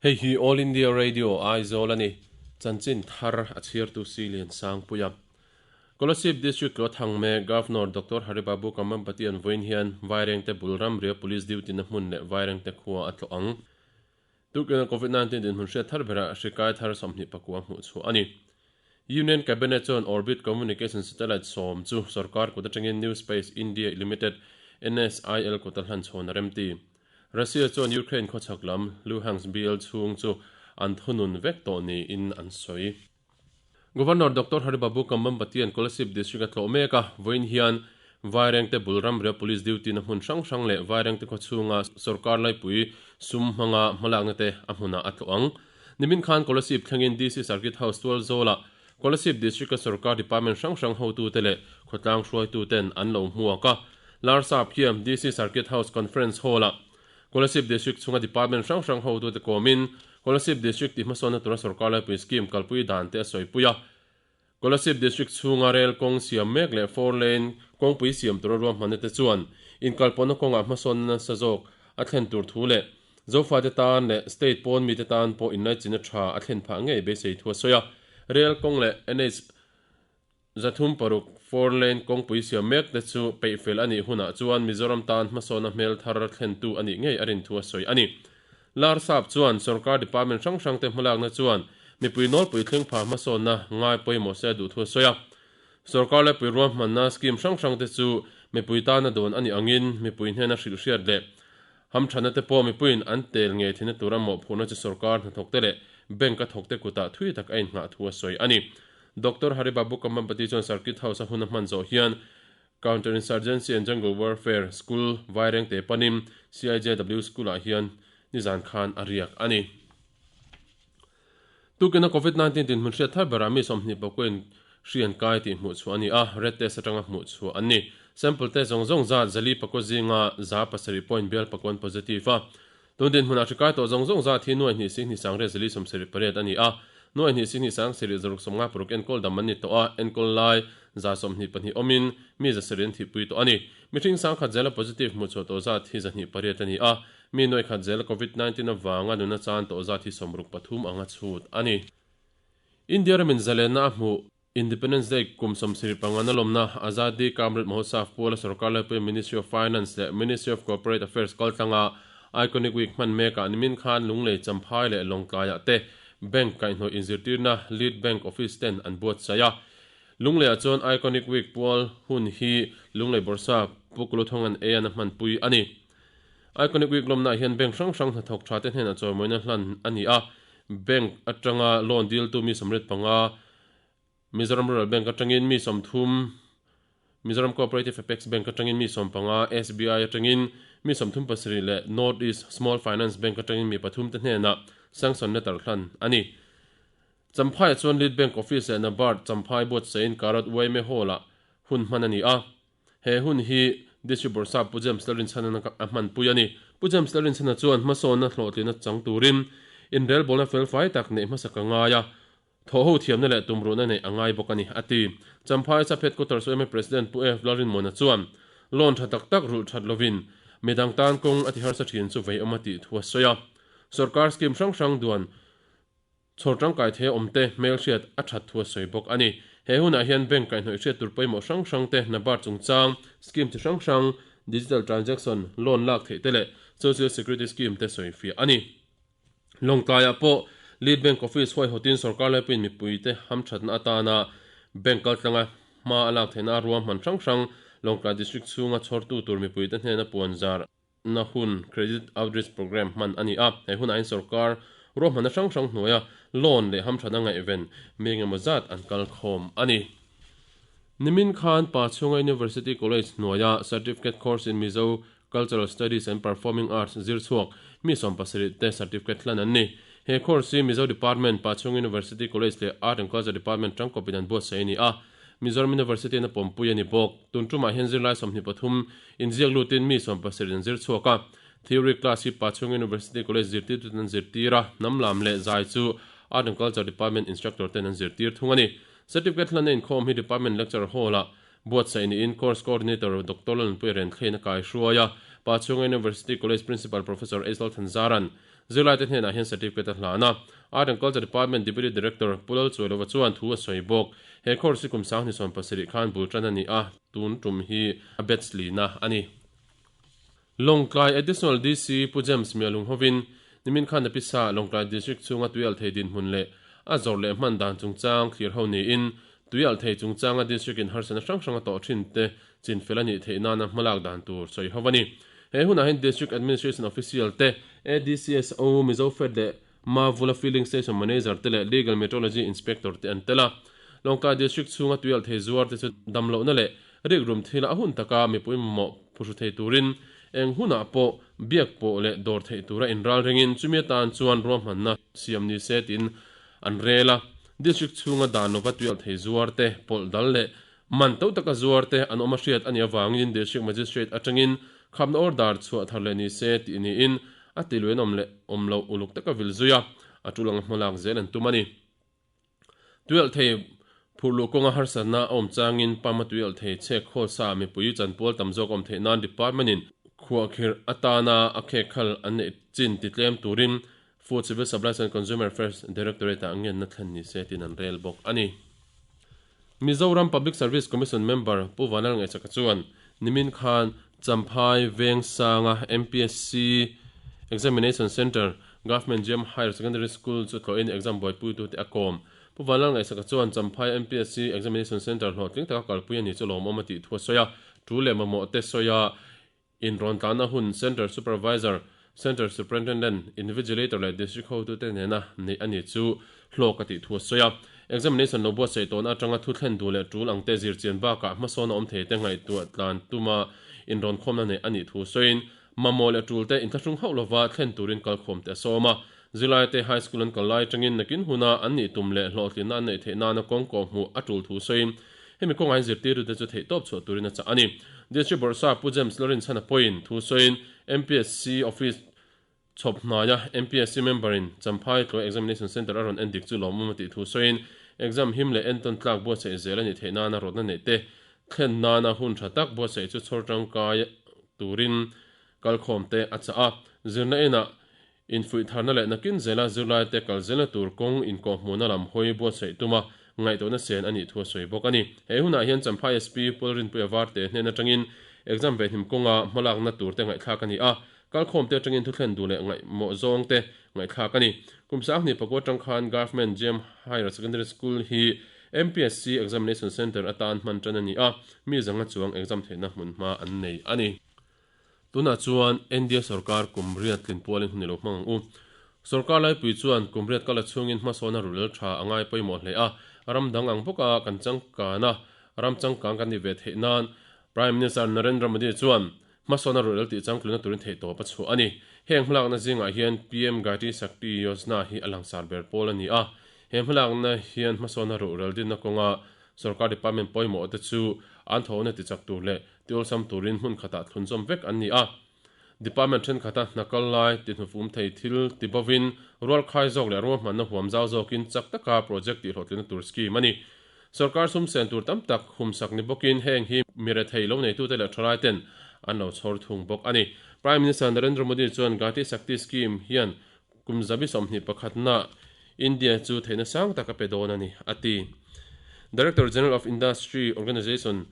Hei hi All India Radio Aizawl a ni. Chanchin thar a chhiartu si Lian Sangpuia. Kolasib District Tluathang mek Governor Doctor Haribabu Kambhampati an vawiin hian Vairengte bul ramria Police duty na hmun leh Vairengte khua a tlawh ang. Tukina Covid 19 dinhmun hriat thar berah hri kai thar 24 hmuh chhuah a ni. Union Cabinet chuan Orbit Communication Satellite sawm chu sorkar kut atangin New Space India Limited, NSIL, kut a hlan chhawn a remti. Russia chuan Ukraine khawchhak lam Luhansk bial chhung chu an thunun vek tawh niin an sawi. Governor Doctor Haribabu Kambhampatian Kolasib District a tlawh mek a, vawiin hian Vairengte bul ramria Police duty na hmun hrang hrang leh Vairengte khawchhunga sorkar laipui sum hmanga hmalakna te a hmunah a tlawh ang. Nimin khan Kolasib thlengin DC Circuit House Tualzawlah Kolasib District-a sorkar department hrang hrang hotute leh khawtlang hruaituten an lo hmuak a. Larsap hian DC Circuit House Conference Hall-ah Kolasib District chhunga department hrang hrang hotute kawmin Kolasib District tihhmasawnna tura sorkar laipui scheme kalpui dan te a sawipui a. Kolasib District chhunga rel kawng siam mek leh four lane kawngpui siam tura ruahmanna te chuan inkalpawhna kawngah hmasawnna nasa zawk a thlen tur thu leh Zofate tan leh state pawn mite tan pawh inlaichinna tha a thlen phah ngei beisei thu a sawi a. Rel kawng leh NH 306 four lane kawngpui siam mek te chu peih fel a nih hunah chuan Mizoram tan hmasawna hmel thar thlentu a nih ngei a rin thu a sawi a ni. Larsap chuan sorkar department hrang hrangte hmalakna chuan mipui nawlpui thleng pha hmasawnna ngai pawimawh se a duh thu a sawi a. Sorkar laipui ruahmanna scheme hrang hrangte chu mipui tana dawn a nih angin mipui hnena hrilhhriat leh Hamthanna te pawh mipuiin an tel ngei theihna tura mawhphurhna chu sorkar hnathawkte leh bank a thawkte kutah thui tak a innghah thu a sawi a ni. Doctor Hari Babu Kambhampati chuan Circuit House a hun a hman zawh hian Counter Insurgency and Jungle Warfare School Vairengte panin CIJW School-ah hian nizan khan a riak a ni. Tukina Covid 19 dinhmun hriat thar berah mi 20 pakuin hri an kai tih hmuh chhuah a ni a, red test atanga hmuh chhuah an ni. Sample test zawng zawng zat zali pakua zinga 700 point bial pakuan positive a. Tun dinhmunah hri kai tawh zawng zawng zat hi nuai hnih sing hnih sang riat zali 78 a ni a, nuai hnih sing hnih sang sarih zaruk 56 enkawl dam an ni tawh a, enkawl lai 122 awmin mi 700 an thihpui tawh a ni. Mihring 10,000 zela positive hmuh chhuah tawh zat hi 208 a ni a, Mi nuai khat zel Covid 19 avanga nuna chan tawh zat hi 63 anga chhut a ni. India ramin zalenna a hmuh Independence Day kum 75 na lawmna Azadi Ka Amrit Mahotsav puala sorkar laipui Ministry of Finance leh Ministry of Corporate Affairs kaltlanga Iconic Week hman mekah nimin khan Lunglei Champhai leh Lawngtlaiah te Bank kaihhnawih inzirtirna Lead Bank Office ten an buatsaih a. Lungleiah chuan Iconic Week pual hun hi Lunglei Bawrhsap Pu Kuluthongan Eian a hmanpui a ni. Iconic Week lawmnaah hian bank hrang hrang hnathawk tha te hnenah chawimawina hlan a ni a, bank atanga loan diltu mi 85, Mizoram Rural Bank atangin mi 30, Mizoram Cooperative Apex Bank atangin mi 15, SBI atangin mi 37 leh North East Small Finance Bank atangin mi pathum te hnenah sanction letter hlan a ni. Champhaiah chuan Lead Bank Office leh NABARD Champhai buatsaihin Karot YMA Hall-ah hun hman a ni a. He hun hi District Bawrhsap Pu James Lalrinchhana a hmanpui a ni. Pu James Lalrinchhana chuan hmasawnna hlawhtlinna chang turin inrelbawlna felfai tak neih hmasak a ngai a, thawhho thiamna leh tumruhna neih a ngai bawk a ni, a ti. Champhai Sub Headquarters yma President Pu F Lalrinmuana chuan loan tha tak tak rulh that lovin midang tan kawng a ti harsa thin chu vei awm a tih thu a sawi a. Sorkar scheme hrang hrang duan Chhawr tangkai thei a awm te hmelhriat a that thu a sawi bawk a ni. He hunah hian bank kaihhnawih hriat tur pawimawh hrang hrang te, NABARD chungchang, scheme chi hrang hrang, digital transaction, loan lak theih te leh social security scheme te sawi fiah a ni. Lawngtlaiah pawh Lead Bank Office huaihawtin sorkar laipuiin mipuite hamthatna atana bank kaltlanga hma a lak theihna a ruahman hrang hrang Lawngtlai District chhunga chhawrtu tur mipuite hnena puanzar na hun Credit Outreach Programme hman a ni a, he hunah hian sorkar ruahmanna hrang hrang hnuaia loan leh hamthatna ngaihven mi engemaw zat an kal khawm a ni. Nimin khan Pachhunga University College hnuaia Certificate Course in Mizo Cultural Studies and Performing Arts zir chhuak mi 70 te certificate hlan an ni. He course hi Mizo Department, Pachhunga University College leh Art and Culture Department tangkawpin an buatsaih a ni a. Mizoram University in a pawmpui a ni bawk. Tun tumah hian zirlai 23 inziak lutin mi 70 an zir chhuak a. Theory class hi Pachhung University College zirtirtuten an zirtir a, hnam lam leh zai chu Art and Culture Department instructor ten an zirtir thung a ni. Certificate hlanna inkhawm hi Department Lecture Hall-ah buatsaih niin Course Coordinator Doctor Lalnunpuia Renthlein a kaihruai a. Pachhunga University College Principal Professor H Lalthanzaran zirlaite hnenah hian certificate a hlan a. Art and Culture Department Deputy Director Pu Lalchuailova chuan thu a sawi bawk. He course hi kum 2017 khan bul tan a ni a, tun tum hi a batch lina a ni. Lawngtlai Additional DC Pu James Mialung hovin nimin khan a pisa Lawngtlai District chhunga tuialthei dinhmun leh a zawrh leh hman dan chungchang thlir ho niin tuialthei chungchanga District in harsatna hrang hrang a tawh thin te chinfel a nih theih nana hmalak dan tur sawi ho a ni. He hunah hian District Administration Official te, ADCSO, Mizo Fed leh Mavula Filling Station Manager te leh Legal Metrology Inspector te an tel a. Lawngtlai District chhunga tuialthei zuar te chu damlohna leh rikrum thila a hun taka mipui mamawh phuhru thei turin eng hunah pawh biak pawh leh dawr theih tura inral ringin chumi atan chuan ruahmanna siam ni se tiin an rel a. District chhunga dan lova tuialthei zuar te pawlh dal leh man to taka zuar te an awm a hriat a nih avangin District Magistrate atangin khapna order chhuah thar leh ni se tih niin a ti lui an awm leh awm loh uluk taka vil zui a, a tul anga hmalak zel an tum a ni. Tuialhthei phurh luh kawnga harsatna a awm changin pump a tuialhthei chhek khawl sa mipui chanpual tam zawk awm theih nan department in khuahkhirh atana a khek khal an neih chin ti tlem turin Food Civil Supplies and Consumer Affairs Directorate ah ngenna thlen ni se tiin an rel bawk a ni. Mizoram Public Service Commission member Pu Vanlal Ngaihchaka chuan nimin khan Champhai Vengsanga MPSC Examination Centre Government GM Higher Secondary School chu tlawhin exam buaipuitute a kawm. Pu Vanlal Ngaihsaka chuan Champhai MPSC Examination Centre hlawhtling taka kalpui a ni chu lawmawm a tih thu a sawi a, tul leh mamawh te sawi a, inrawn tlahna hun Centre Supervisor, Centre Superintendent, Invigilator leh District hotute nena neih a ni chu hlawk a tih thu a sawi a. Examination lo buatsaih tawhna atanga thu thlen duh leh tul ang te zirchian bakah hmasawn a awm thei te ngaihtuah tlan tuma inrawn khawmna neih a nih thu sawiin Mamawh leh tul te inthlahrung hauh lova thlen turin kalkhawm te a sawm a. Zirlaite high school an kal lai atangin nakin huna an nih tum leh hlawhtlinna an neih theih nana kawng kawh hmuh a tul thu sawiin hemi kawngah hian zirtirtute chu theihtawp chhuah turin a chah a ni. District Bawrhsa Pu James Lawrinchhana pawhin thu sawiin MPSC office chhawp hnaia MPSC member in Champhai Tluai Examination Centre a rawn en dik chu lawmawm a tih thu sawiin exam him leh entawn tlak buatsaih zel a nih theih nana rawtna neih te thlen nana hun tha tak buatsaih chu chhawr tangkai turin kalkhawm te a chah a, zirna inah infuih tharna leh nakin zela zirlaite kal zelna tur kawng inkawhhmuhna lam hawi buatsaih tuma ngaihtuahna sen a nih thu a sawi bawk a ni. He hunah hian Champhai SP Pawlrinpuia Varte hnen atangin exam vehnim kawnga hmalakna turte ngaihthlak a ni a, kalkhawmte atangin thuthlen duh leh ngaihmawh zawngte ngaihthlak a ni. Kum 2009 atang khan Government GM Higher Secondary School hi MPSC Examination Centre atan hman tan a ni a, mi zanga chuang exam theihna hmunhma an nei a ni. Tunah chuan India sorkar kum riat tlin pualin hun i lo hmang ang u. Sorkar laipui chuan kum riat kala chhungin hmasawna rulel tha a ngai pawimawh hle a, ram dang ang bawka kan changkana ram changkang kan ni ve theih nan Prime Minister Narendra Modi chuan hmasawna rulel tih changtluna turin theihtawp a chhuah a ni. Heng hmalakna zingah hian PM Gati Shakti Yojana hi a langsar ber pawl a ni a, He hmalakna hian hmasawnna ruhrel dinna kawnga sorkar department pawimawh te chu an thawhna tichak tur leh tiawlsam turin hmun khatah thlunzawm vek an ni a. Department thenkhat-a hna kal lai tihnufum thei thil ti bovin rualkhai zawk leh ruahmanna huam zau zawkin chak taka project tihhlawhtlinna tur scheme a ni. Sorkar sum sen tur tam tak humsak ni bawkin heng hi mi rethei lo neitute leh thalaiten an lo chhawr thung bawk a ni. Prime Minister Narendra Modi chuan Gati Shakti scheme hian Kum 21 na India chu theihna sang tak a pe dawn a ni, a ti. Director General of Industry Organisation,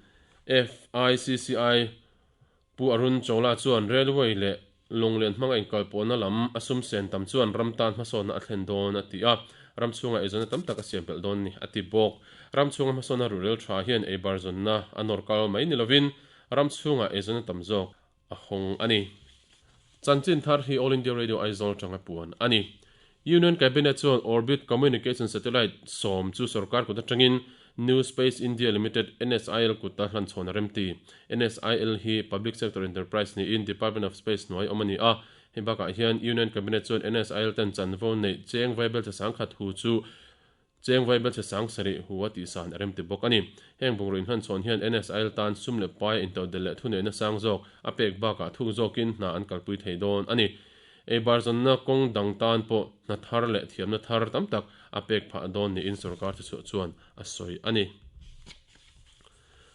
FICCI, Pu Arun Chawla chuan railway leh lawnglen hmanga inkalpawhna lam a sum sen tam chuan ram tan hmasawnna a thlen dawn a ti a, ram chhungah eizawnna tam tak a siam belh dawn ni, a ti bawk. Ram chhunga hmasawnna ruhrel tha hian eibar zawnna a nawr kal mai ni lovin ram chhungah eizawnna tam zawk a hawng a ni. Chanchin thar hi All India Radio Aizawl atanga puan a ni. Union Cabinet chuan Orbit Communication Satellite sawm chu sorkar kut atangin New Space India Limited, NSIL, kuta hlanchhawn a remti. NSIL hi Public Sector Enterprise niin Department of Space hnuai awm a ni a. Hei bakah hian Union Cabinet chuan NSIL ten chanvo neih cheng vaibelchhe sangkhat hu chu Cheng vaibelchhe sang sarih hu a tihsan a remti bawk a ni. Heng bungraw inhlanchhawn hian NSIL tan sum leh pai a intodelh leh thuneihna sang zawk a pek bakah thuk zawkin hna an kalpui thei dawn a ni. Eibar zawnna kawng dang tan pawh hna thar leh thiamna thar tam tak a pek phah dawn niin sorkar thuchhuah chuan a sawi a ni.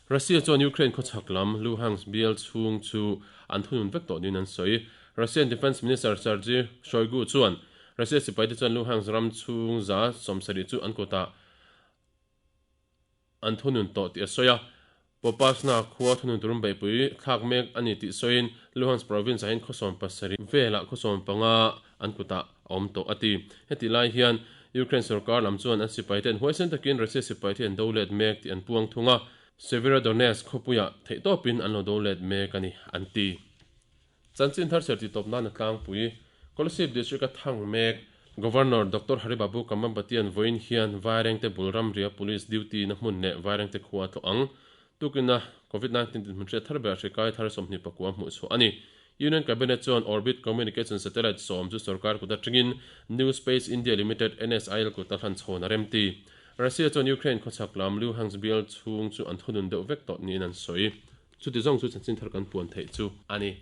Russia chuan Ukraine khawchhak lam Luhansk bial chhung chu an thunun vek tawh niin an sawi. Russian Defence Minister Sergei Shoigu chuan Russia sipaite chuan Luhansk ram chhung 70% chu an kutah an thunun tawh tih a sawi a. Popasna khua thunun turin beihpui thlak mek a ni tih sawiin Luhansk province ah hian khaw 70 velah khaw 15 an kutah a awm tawh a ti. Hetih lai hian Ukraine sorkar lam chuan an sipaite an huaisen takin Russia sipaite an do let mek tih an puang thung a, Severodonetsk khawpuiah theihtawpin an lo do let mek a ni an ti. Chanchin thar serh titawp nan a tlangpui. Kolasib District a thang mek. Governor Doctor Haribabu Kambhampatian vawiin hian Vairengte bul ramria Police duty na hmun leh Vairengte khua a tlawh ang. Tukina Covid 19 dinhmun hriat thar ber hri kai thar 29 hmuh chhuah a ni. Union Cabinet chuan Orbit Communication Satellite sawm chu sorkar kut atangin New Space India Limited, NSIL, kut a hlan chhawn a remti. Russia chuan Ukraine khawchhak lam Luhansk bial chhung chu an thunun deuh vek tawh niin an sawi. Chuti zawng chu chanchin thar kan puan theih chu a ni.